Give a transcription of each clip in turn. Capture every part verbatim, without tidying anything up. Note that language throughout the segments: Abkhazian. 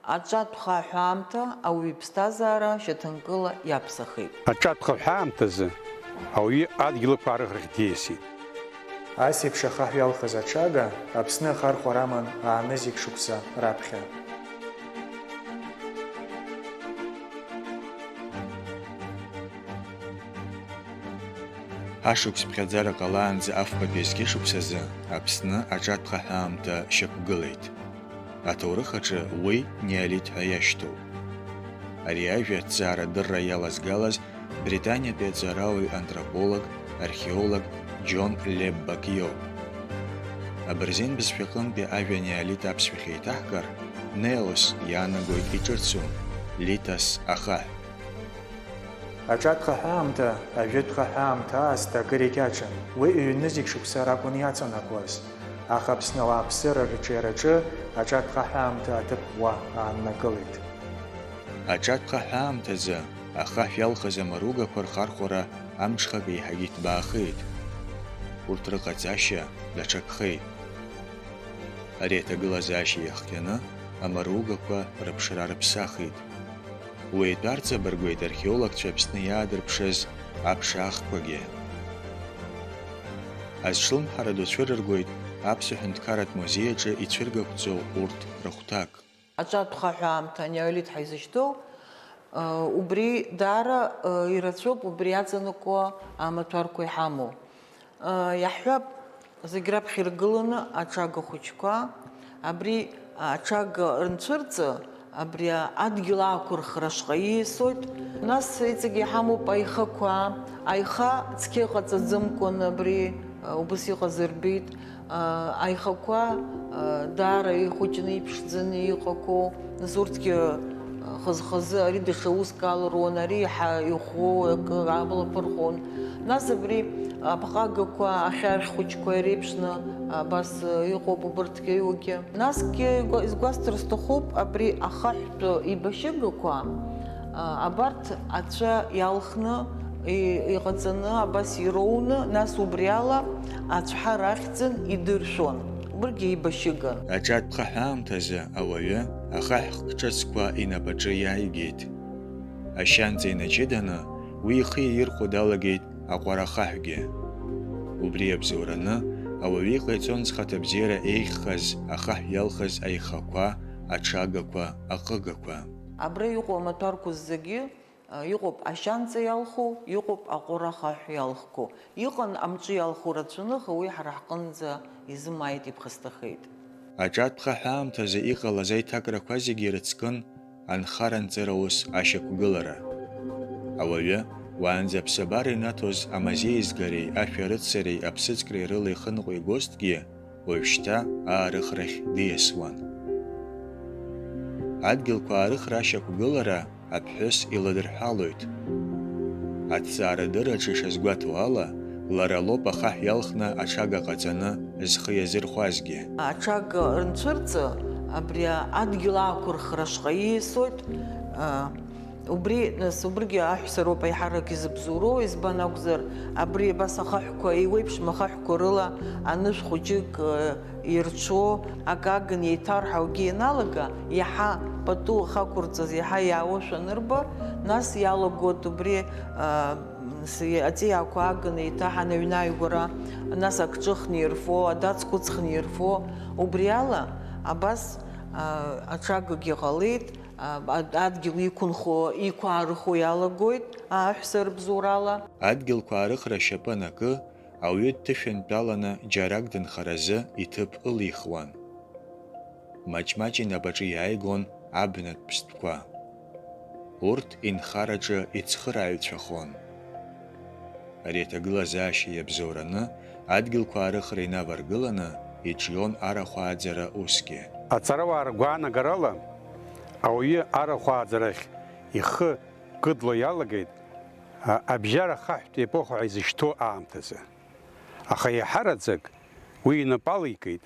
Аҿатә хаҳә аамҭа ауаҩы иԥсҭазаара шьаҭанкыла иаԥсахеит. Аҿатә хаҳә аамҭазы ауаҩы адгьылқәа арыӷрахь диасит. Ас еиԥш ахаҳә иалхыз аҽага Аԥсны ахархәара аман аанызқь шықәса раԥхьа. Ашықәс ԥхьаӡара ҟалаанӡа афбатәи азқьышықәсазы Аԥсны аҿатә хаҳә аамҭа шьақәгылеит. Аҭоурых аҿы уи неолит ҳәа иашьҭоуп. Ари ажәа аҭҵаарадырра иалазгалаз Британиатәи аҵарауаҩ антрополог, археолог Џьон Леббак иоуп. Абырзен бызшәаҟынтәи ажәа неолит аԥсшәахь еиҭаҳгар, неос иаанагоит иҿыцу, литос ахаҳә. Аҿатә хаҳә аамҭа, ажәытә хаҳә аамҭа аасҭа акыр икьаҿын. Уи ҩ-нызқь шықәса ракәын иаҵанакуаз. Аха Аԥсны ауааԥсыра рыҿиараҿы аҿатә хаҳә аамҭа аҭыԥ ӷәӷәа ааннакылеит. Аҿатә хаҳә аамҭазы ахаҳә иалхыз амаругақәа рхархәара амҽхак еиҳагьы иҭбаахеит. Урҭ рыҟаҵашьа даҽакхеит. Ари аҭагылазаашьа иахҟьаны амаругақәа рыԥшра рыԥсахит. Уи атәы арҵабыргуеит археологцәа Аԥсны иаадырԥшыз аԥша ахқәагьы. Азҿлымҳара ду цәырыргоит Аԥсуа ҳәынҭқарратә музеи аҿы ицәыргақәҵоу урҭ рыхәҭак. Аҿатә хаҳә аамҭа, анеолит ҳәа изышьҭоу, э, убри даара, э, ирацәоуп убри иаҵанакуа амаҭәарқәа иҳамоу. Э, иаҳҳәап, зегь раԥхьа иргыланы аҽага хәыҷқәа, абри аҽага рынцәырҵы, абри адгьыл аақәырхра ашҟа ииасуеит. Нас иҵегь иҳамоуп аихақәа. Аиха цқьа ыҟаҵаӡамкәан абри, э, убыс иҟаз рбеит. Аихақәа даара ихәыҷны, иԥшӡаны иҟақәоу, нас урҭгьы хаз-хазы ари даҽа уск аларон, ари иаҳа иӷәӷәоу акы аблақәа рхон. Нас абри абӷагақәа, ахьархь хәыҷқәа иреиԥшны абас иҟоуп убырҭгьы аҩугьы. Насгьы игәа-, изгәасҭар сҭахуп абри ахаҳәтә еибашьыгақәа, а, абарҭ ацәа иалхны, и-, иҟаҵаны, абас ироуны, нас убри ала ацәҳа рахьӡын идыршәон. Убригьы еибашьыган. Аҿатә хаҳә аамҭазы ауаҩы ахаҳә хкҿыцқәа инапаҿы иааигеит. Ашьанҵа инаҷыданы, уи ихы иаирхәо далагеит аҟәара хаҳәгьы. Убри иабзоураны, ауаҩы иҟаиҵон зхаҭабзиара еиӷьхаз, ахаҳә иалхыз аихақәа, аҽагақәа, аҟыгақәа. Абра иҟоу амаҭәарқәа зегьы, а, иҟоуп ашьанҵа иалху, иҟоуп аҟәара хаҳә иалхқәоу. Иҟан амҿы иалху рацәаны, аха уи ҳара ҳҟынӡа изымааит, иԥхасҭахеит. Аҿатә хаҳә аамҭазы иҟалаз аиҭакрақәа зегьы ирыцкын анхара-анҵыра ус ашьақәгылара. Ауаҩы, уаанӡа аԥсабара инаҭоз амазеизгареи ашәарыцареи аԥсыӡкреи рыла ихы ныҟәо игозҭгьы, уажәшьҭа аарыхрахь диасуан. Адгьылқәа аарыхра ашьақәгылара аԥҳәыс иладырҳәалоит. Аҭҵаарадырраҿы ишазгәаҭоу ала, лара лоуп ахаҳә иалхны аҽага ҟаҵаны зхы иазырхәазгьы. Аҽага рынцәырҵы абри адгьыл аақәырхра ашҟа ииасуеит. А, убри, нас, убригьы аҳәса роуп аиҳарак изыбзоуроу, избан акәзар, абри абас ахаҳәқәа, еиуеиԥшым ахаҳәқәа рыла анышә хәыҷык, а, ирҽо, акы агын еиҭарҳаугьы ианалага, иаҳа пату ахақәырҵаз иаҳа иаауашәа анырба, нас иалагоит убри, а, с-, аҵиаақәа агын еиҭаҳан аҩны ааигәара, нас ак ҿыхны ирфо, адац кәыцхны ирфо, убри ала абас, а, аҽагагьы ҟалеит, а, ад-, адгьыл иқәынхо, иқәаарыхо иалагоит аҳәса рыбзоурала. Адгьылқәа аарыхра ашьапы анакы, ауаҩы дҭышәынтәаланы џьарак дынхаразы иҭыԥ ылихуан. Маҷ-маҷ инапаҿы иааигон абнатә ԥстәқәа. Урҭ инхараҿы ицхырааҩцәахон. Ари аҭагылазаашьа иабзоураны, адгьылқәа аарыхра инаваргыланы иҿион арахә ааӡара усгьы. Аҵарауаа ргәаанагарала, ауаҩы арахә ааӡарахь ихы кыдло иалагеит, а, абжьара хаҳәтә епоха ҳәа изышьҭоу аамҭазы. Аха иаҳараӡак уи инапы аликит,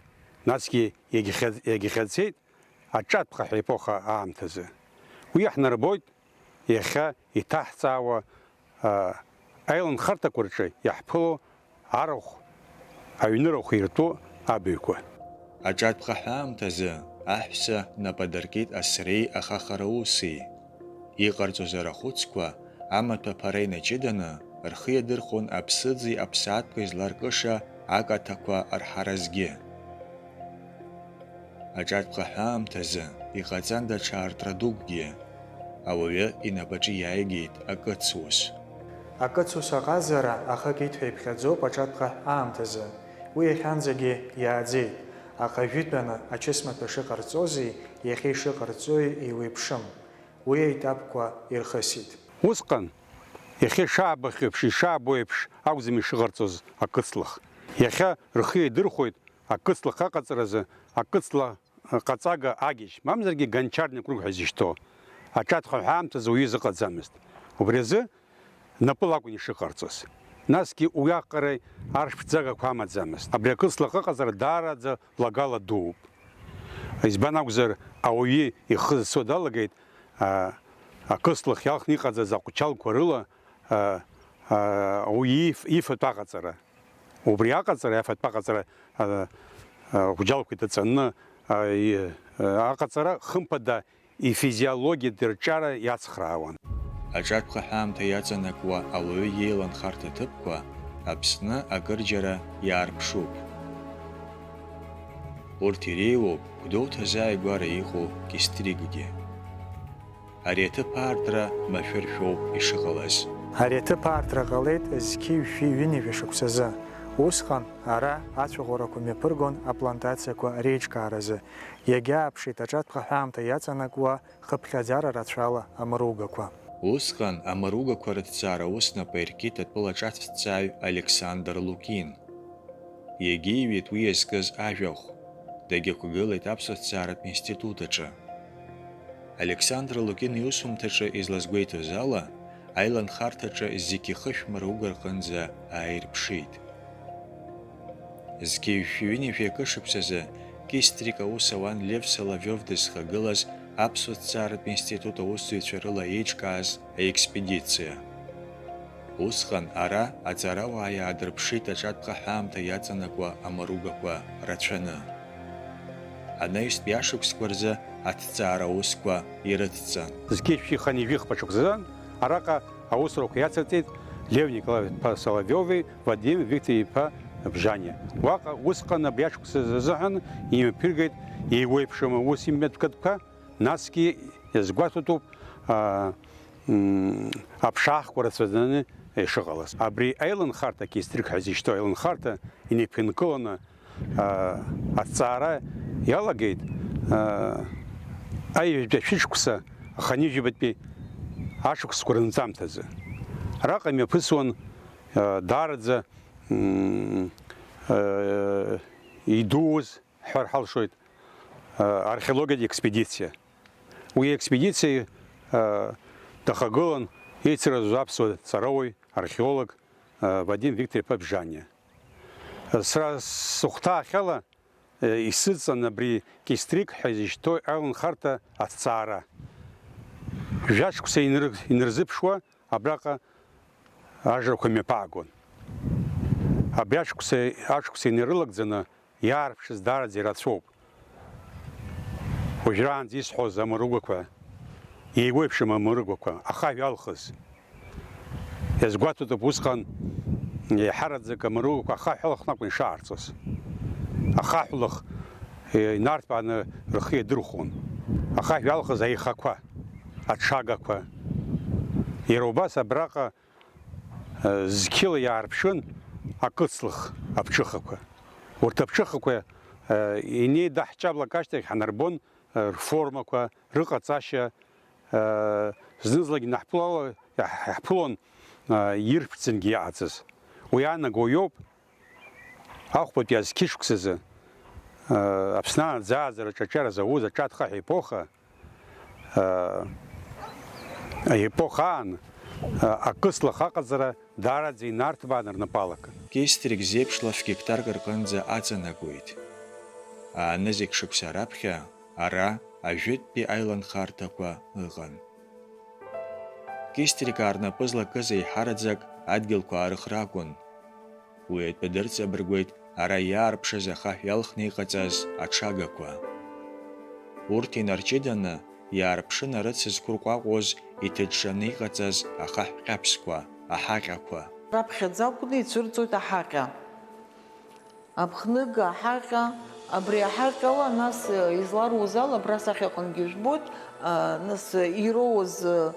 насгьы иагьхьаӡ-, иагьхьаӡеит аҿатә хаҳә епоха аамҭазы. Уи иаҳнарбоит иахьа иҭаҳҵаауа, а, аиланхарҭақәа рҿы иаҳԥыло арахә, аҩнырахә иртәу абаҩқәа. Аҿатә хаҳә аамҭазы Аҳәса нап адыркит асреи ахахара уси. Иҟарҵоз арахәыцқәа, амаҭәа аԥара инаҷыданы, рхы иадырхәон аԥсыӡи аԥсаатәқәеи зларкыша акаҭақәа рҳаразгьы. Аҿатә хаҳәаамҭазы иҟаҵан даҽа аартра дукгьы, ауаҩы инапаҿы иааигеит акыц ус. Акыц ус аҟазара ахы акит ҳәа иԥхьаӡоуп аҿатә хаҳәаамҭазы. Уи иахьанӡагьы иааӡеит, аха жәытәаны ачысмаҭәа шыҟарҵози иахьа ишыҟарҵои еиуеиԥшым. Уи аетапқәа ирхысит. Усҟан, иахьа ишаабахьоу еиԥш, ишаабо еиԥш акәӡам ишыҟарҵоз акыцлых. Иахьа рхы иадырхәоит акыцлых аҟаҵаразы акыцла ҟаҵага агьежь, мамзаргьы гончарный круг ҳәа изышьҭоу. Аҿатә хаҳәаамҭазы уаҩы изыҟаӡамызт. Убри азы напыла акәын ишыҟарҵоз. Насгьы уи аҟара аршәҵагақәа амаӡамызт. Абри акыцлых аҟаҵара даараӡа лагала дууп. Избан акәзар, ауаҩы ихы зцо далагеит, а, акыцлых иалхны иҟаҵаз аҟәчалқәа рыла, а, а, ауаҩы иф-, ифатә аҟаҵара. Убри аҟаҵара, афатә аҟаҵара, а, а, аҟәџьалқәа иҭаҵаны, а, и-, а, аҟаҵара, хымԥада, ифизиологиатә рҿиара иацхраауан. Аҿатә хаҳәаамҭа иаҵанакуа ауаҩы иеиланхарҭа ҭыԥқәа Аԥсны акырџьара иаарԥшуп. Урҭ иреиуоуп Гәдоуҭа азааигәара иҟоу Кистриггьы. Ари аҭыԥ аартра машәыршәоуп ишыҟалаз. Ари аҭыԥ аартра ҟалеит зқьи жәшәи ҩынҩажәа шықәсазы. Усҟан ара ацәаӷәарақәа мҩаԥыргон аплантациақәа реиҿкааразы. Иагьааԥшит аҿатә хаҳәаамҭа иаҵанакуа хыԥхьаӡара рацәала амыругақәа. Усҟан амыругақәа рыҭҵаара аус напы аиркит атәылаҿацәҭҵааҩ Александр Лукин. Иагьиҩит уи иазкыз ажәахә, дагьықәгылеит аԥсуа ҭҵааратә институт аҿы. Александр Лукин иусумҭаҿы излазгәеиҭоз ала, аиланхарҭаҿы зегьы ихышәмыруга рҟынӡа ааирԥшит. Зқьи жәшәи ҩынҩажәи акы шықәсазы Кистрик аус ауан Лев Соловиов дызхагылаз аԥсуа ҭҵааратә институт аусзуҩцәа рыла еиҿкааз аекспедициа. Усҟан ара аҵарауаа иаадырԥшит аҿатә хаҳәаамҭа иаҵанакуа амыругақәа рацәаны. Анаҩстәи ашықәсқәа рзы аҭҵаара аусқәа ирыцҵан. Зқьи жәшәи хынҩажәи хԥа шықәсазы араҟа аусурақәа иацырҵеит Лев Николаев-иԥа Соловиови Вадим Виктор-иԥа Бжани. Уаҟа усҟан абри ашықәсазы азыҳәан имҩаԥыргеит еиуеиԥшым аус имҩаԥгатәқәа, насгьы иазгәаҭатәуп, а, м, аԥшаахқәа рацәаӡаны ишыҟалаз. Абри аиланхарҭа, Кистрик ҳәа изышьҭоу аиланхарҭа инеиԥынкыланы, а, аҭҵаара иалагеит, а, аҩажәатәи ашәышықәса, аханижәабатәи ашықәсқәа рынҵамҭазы. Араҟа имҩаԥысуан, а, даараӡа, м, а, идууз, ҳҳәар ҳалшоит, а, археологиатә експедициа. Уи аекспедициа, а, дахагылан еицырзу аԥсуа ҵарауаҩ, археолог, а, Вадим Виктор-иԥа Бжаниа. Сара сыхәҭаахьала, а, исыдҵан абри Кистрик ҳәа изышьҭоу аиланхарҭа аҭҵаара. Жәашықәса иныр-, инарзыԥшуа абраҟа ажрақәа мҩаԥаагон. Абри ашықәса, ашықәса инарылагӡаны иаарԥшыз даараӡа ирацәоуп. Уажәраанӡа исҳәоз амыругақәа, еиуеиԥшым амыругақәа, ахаҳә иалхыз. Иазгәаҭатәуп усҟан еиҳараӡак амыругақәа ахаҳә алхны акәын ишаарҵоз. Ахаҳә лых, е, инарҭбааны рхы иадырхәон. Ахаҳә иалхыз аихақәа, аҽагақәа. Иара убас абраҟа зқьыла иаарԥшын акыцлых аԥҽыхақәа. Урҭ аԥҽыхақәа, инеидаҳҷаблак ашьҭахь ҳанарбон, рформақәа, рыҟаҵашьа, зны-зынлагьы инаҳԥылало, иаҳ-, иаҳԥылон, ирԥшӡангьы иҟаҵаз. Уи аанаго иоуп, ахәбатәи азқьышықәсазы, Аԥсны аӡааӡараҿы аҿиара зауз аҿатә хаҳә епоха, Аепоха аан, акыцлах аҟаҵара даараӡа инарҭбаан рнапы алакын. Кистрик зеиԥш лаф геқтарк рҟынӡа аҵанакуеит. Аанызқь шықәса раԥхьа ара ажәытәтәи аиланхарҭақәа ыҟан. Кистрик аарнапы злакыз еиҳараӡак адгьылқәа аарыхра акәын. Уи атәы дырҵабыргуеит ара иаарԥшыз ахаҳә иалхны иҟаҵаз аҽагақәа. Урҭ инарҷыданы, иаарԥшын арыц зқәырҟәаҟәоз, иҭыџжаны иҟаҵаз ахаҳә ҟьаԥсқәа, аҳаҟьақәа. Раԥхьаӡа акәны ицәырҵуеит аҳаҟьа. Аԥхныга аҳаҟьа, абри аҳаҟьала, нас, изларуз ала, абра сахьаҟынгьы ижәбоит, а, нас ироуз, а,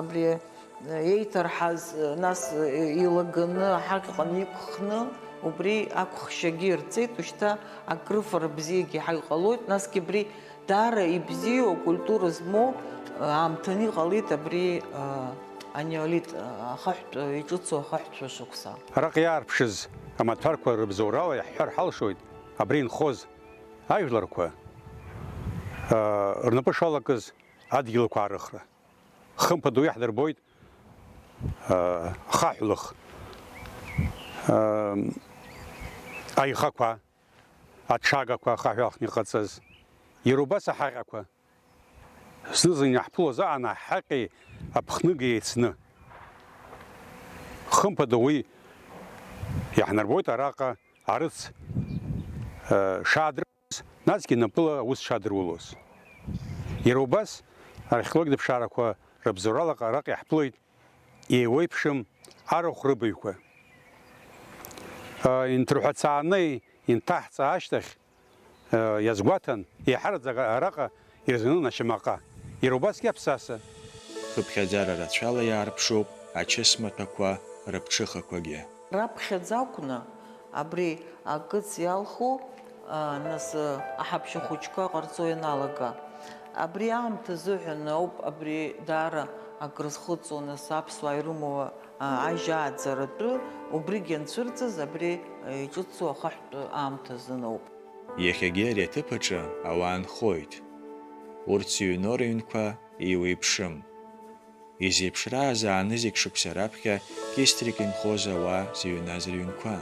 абри еиҭарҳаз, нас илаганы аҳаҟьаҟны иқәхны, убри ақәхшьагьы ирҵеит, ушьҭа акрыфара бзиагьы иаҳа иҟалоит, насгьы абри даара ибзиоу, акультура змоу, а, аамҭаны иҟалеит абри, а, анеолит, а, ахаҳәтә, иҿыцу ахаҳәтә шықәса. Араҟа иаарԥшыз амаҭәарқәа рыбзоурала иаҳҳәар ҳалшоит абри инхоз ажәларқәа, а, рнапы шалакыз адгьылқәа аарыхра. Хымԥада уи иаҳдырбоит, а, ахаҳәлых, а, аихақәа, аҽагақәа ахаҳә иалхны иҟаҵаз, иара убас аҳаҟьақәа. Зны-зынла иаҳԥылоз аан аҳаҟьеи аԥхныгеи еицны. Хымԥада уи иаҳнарбоит араҟа арыц, а, шаадыркыз, насгьы напыла аус шадырулоз. Иара убас археологтә ԥшаарақәа рыбзоурала араҟа иаҳԥылоит еиуеиԥшым арахә рыбаҩқәа. А, инҭырҳәацааны инҭаҳҵа ашьҭахь, а, иазгәаҭан, еиҳараӡак араҟа ирзанын ашьамаҟа, иара убасгьы аԥсаса. Хыԥхьаӡара рацәала иаарԥшуп ачыс маҭәақәа рыԥҽыхақәагьы. Раԥхьаӡа акәны абри акыц иалху, а, нас, а, аҳаԥшьа хәыҷқәа ҟарҵо ианалага. Абри аамҭа азыҳәан ауп абри даара акрызхыҵуа, нас аԥсуаа ирымоу, а, ажьааӡаратәы, убригь анцәырҵыз абри, а, иҿыцу ахаҳәтә аамҭа азын ауп. Иахьагьы ари аҭыԥ аҿы ауаа нхоит. Урҭ зыҩноу рыҩнқәа еиуеиԥшым. Изеиԥшраазааны зегь шықәса раԥхьа Кистрик инхоз ауаа зыҩназ рыҩнқәа.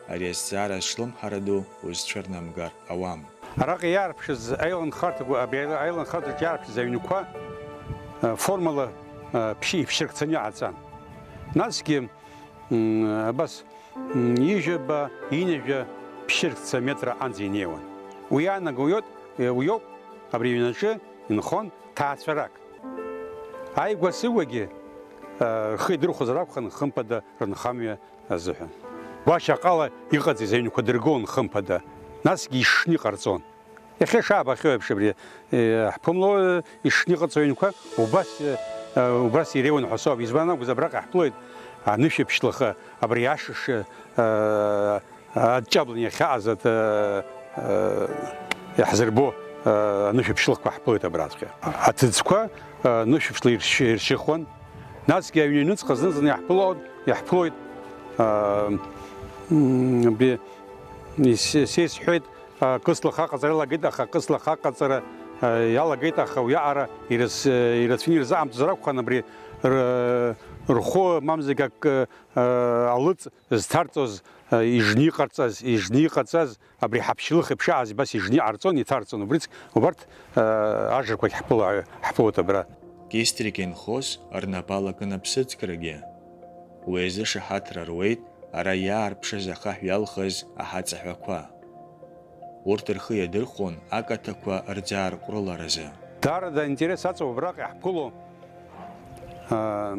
Ари азҵаара зҿлымҳара ду узцәырнамгар ауам. Араҟа иаарԥшыз аиланхарҭақәа, абри аиланхарҭаҿы иаарԥшыз аҩнқәа, а, формала, а, ԥшьи-, ԥшьырқәцаны иҟаҵан. Насгьы, м, абас, м, ҩажәаба, ҩынҩажәа ԥшьырқәца метра анӡа инеиуан. Уи иаанаго уиоуп, уиоуп, абри аҩнаҿы инхон ҭаацәарак. Ааигәа-сыгәагьы, а, рхы идырхәозар акәхон, хымԥада, рынхамҩа азыҳәан. Гәашьа аҟала иҟаҵаз аҩнқәа дыргон, хымԥада, насгьы ишшны иҟарҵон. Иахьа ишаабахьоу еиԥш, абри, е, ҳԥымло, е, ишшны иҟаҵоу аҩнқәа убас, е, е, убас иреиуан ҳәа соуп. Избан акәзар, абраҟа иаҳԥылоит анышәаԥшьлаха, абри ашыш, е, е, аҷҷаблан иахьаҟаз аҭ-, э, э, иаҳзырбо, э, анышәаԥшьлахқәа ҳԥылоит абраҵәҟьа. Аҭыӡқәа, э, нышәаԥшла иршь-, иршьыхуан. Насгьы аҩны аҩныҵҟа зны-зынла иаҳԥылоит, иаҳԥылоит, э, м, би-, ис-, са исҳәеит, э, кыслах аҟаҵара иалагеит, аха кыслах аҟаҵара, э, иалагеит, аха уиаҟара ирыц-, э, ирацәаны ирзаамҵазар акәхон абри р-, рхәы, мамзаргьы ак, э, алыҵ зҭарҵоз, ижны иҟарҵаз, ижны иҟаҵаз, абри ҳаԥшьлых еиԥш ааз, абас ижны иҟарҵон, иҭарҵон, убрыҵ, убарҭ, ажрақәагь ҳԥыла-, ҳԥылоит абра. Кистрик инхоз рнапы алакын аԥсыӡкрагьы. Уи азы шаҳаҭра руеит ара иаарԥшыз ахаҳә иалхыз аҳаҵаҳәақәа. Урҭ рхы иадырхәон акаҭақәа рӡаарҟәрыларазы. Даараӡа аинтерес аҵоуп абраҟа иаҳԥыло, аа,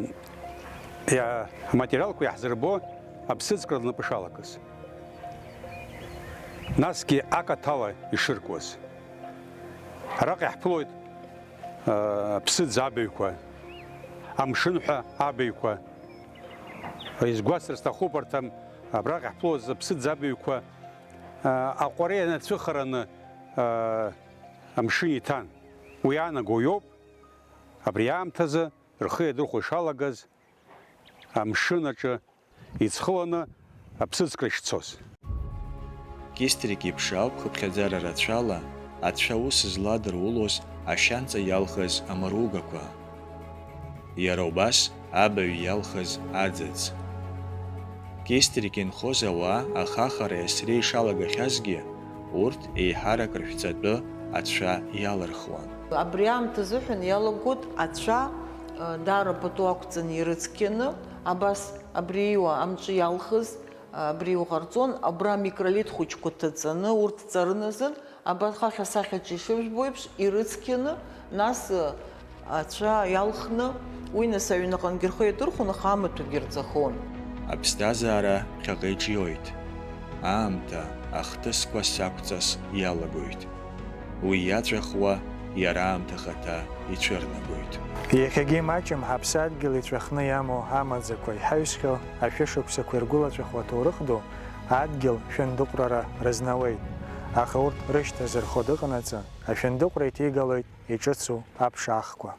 иа-, аматериалқәа иаҳзырбо аԥсыӡкра лнапы шалакыз. Насгьы акаҭала ишыркуаз. Араҟа иаҳԥылоит, аа, аԥсыӡ абаҩқәа, амшынҳәа абаҩқәа. Изгәасҭар сҭахуп, арҭ ам-, абраҟа иаҳԥылоз аԥсыӡ абаҩқәа, аа, аҟәара ианацәыхараны, аа, амшын иҭан. Уи иаанаго иоуп, абри аамҭазы рхы иадырхәо ишалагаз, амшын аҿы иӡхыланы аԥсыӡкра ишцоз. Кистрик иԥшаауп хыԥхьаӡара рацәала ацәа аус зладырулоз ашьанҵа иалхыз амыругақәа. Иара убас абаҩ иалхыз аӡыӡ. Кистрик инхоз ауаа ахахареи асреи шалагахьазгьы, урҭ еиҳарак ршәҵатәы ацәа иалырхуан. Абри аамҭа азыҳәан иалагоит ацәа, даара пату ақәҵаны ирыцқьаны, абас абри иуа амҿы иалхыз, Абри уҟарҵон, абра микролит хәыҷқәа ҭаҵаны, урҭ ҵарыназын, абарҭ ахьасахьаҿ ишыжәбо еиԥш, ирыцқьаны, нас, ацәа иалхны, уи нас аҩныҟангьы рхы иадырхәон, аха амаҭәагьы рҵахон. Аԥсҭазаара ԥхьаҟа иҿиоит. Аамҭа ахҭысқәа сақәҵас иалагоит. Уи иаҵәахуа иара аамҭа ахаҭа ицәырнагоит. Иахьагьы имаҷым ҳаԥсадгьыл иҵәахны иамоу амаӡақәа, иҳаҩсхьоу ашәышықәсақәа иргәылаҵәахуа аҭоурых ду, адгьыл шәындыҟәрара рызнауеит. Аха урҭ рышьҭа зырхо дыҟанаҵы, ашәындыҟәра иҭигалоит иҿыцу аԥшаахқәа.